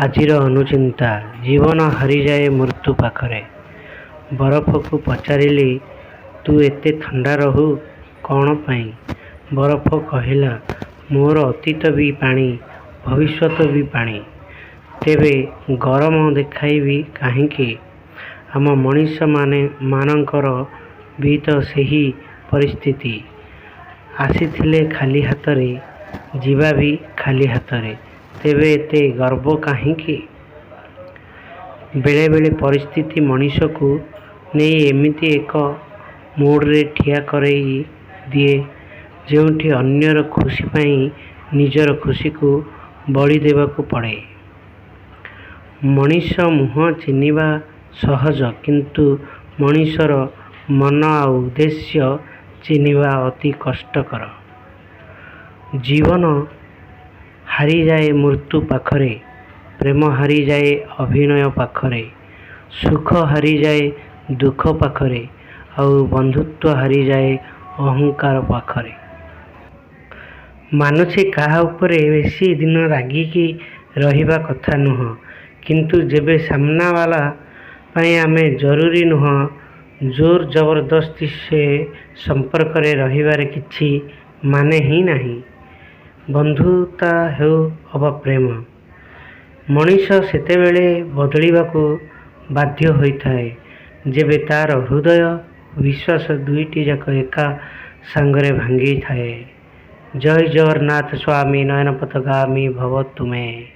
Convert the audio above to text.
ଆଜିର ଅନୁଚିନ୍ତା: ଜୀବନ ହାରିଯାଏ ମୃତ୍ୟୁ ପାଖରେ। ବରଫକୁ ପଚାରିଲି, ତୁ ଏତେ ଥଣ୍ଡା ରହୁ କ'ଣ ପାଇଁ? ବରଫ କହିଲା, ମୋର ଅତୀତ ବି ପାଣି, ଭବିଷ୍ୟତ ବି ପାଣି। ତେବେ ଗରମ ଦେଖାଇବି କାହିଁକି? ଆମ ମଣିଷମାନଙ୍କର ବି ତ ସେହି ପରିସ୍ଥିତି। ଆସିଥିଲେ ଖାଲି ହାତରେ, ଯିବା ବି ଖାଲି ହାତରେ। ତେବେ ଏତେ ଗର୍ବ କାହିଁକି? ବେଳେବେଳେ ପରିସ୍ଥିତି ମଣିଷକୁ ନେଇ ଏମିତି ଏକ ମୋଡ଼ରେ ଠିଆ କରେଇ ଦିଏ, ଯେଉଁଠି ଅନ୍ୟର ଖୁସି ପାଇଁ ନିଜର ଖୁସିକୁ ବଳି ଦେବାକୁ ପଡ଼େ। ମଣିଷ ମୁହଁ ଚିହ୍ନିବା ସହଜ, କିନ୍ତୁ ମଣିଷର ମନ ଆଉ ଉଦ୍ଦେଶ୍ୟ ଚିହ୍ନିବା ଅତି କଷ୍ଟକର। ଜୀବନ ହାରିଯାଏ ମୃତ୍ୟୁ ପାଖରେ, ପ୍ରେମ ହାରିଯାଏ ଅଭିନୟ ପାଖରେ, ସୁଖ ହାରିଯାଏ ଦୁଃଖ ପାଖରେ, ଆଉ ବନ୍ଧୁତ୍ୱ ହାରିଯାଏ ଅହଙ୍କାର ପାଖରେ। ମାନୁଛି, କାହା ଉପରେ ବେଶୀ ଦିନ ରାଗିକି ରହିବା କଥା ନୁହଁ। କିନ୍ତୁ ଯେବେ ସାମ୍ନାବାଲା ପାଇଁ ଆମେ ଜରୁରୀ ନୁହଁ, ଜୋର ଜବରଦସ୍ତି ସେ ସମ୍ପର୍କରେ ରହିବାରେ କିଛି ମାନେ ହିଁ ନାହିଁ। ବନ୍ଧୁତା ହେଉ ଅବା ପ୍ରେମ। ମଣିଷ ସେତେବେଳେ ବଦଳିବାକୁ ବାଧ୍ୟ ହୋଇଥାଏ, ଯେବେ ତା'ର ହୃଦୟ ଓ ବିଶ୍ୱାସ ଦୁଇଟିଯାକ ଏକା ସାଙ୍ଗରେ ଭାଙ୍ଗିଥାଏ। ଜୟ ଜଗନ୍ନାଥ ସ୍ୱାମୀ ନୟନ ପଥଗାମୀ ଭବ ତୁମେ।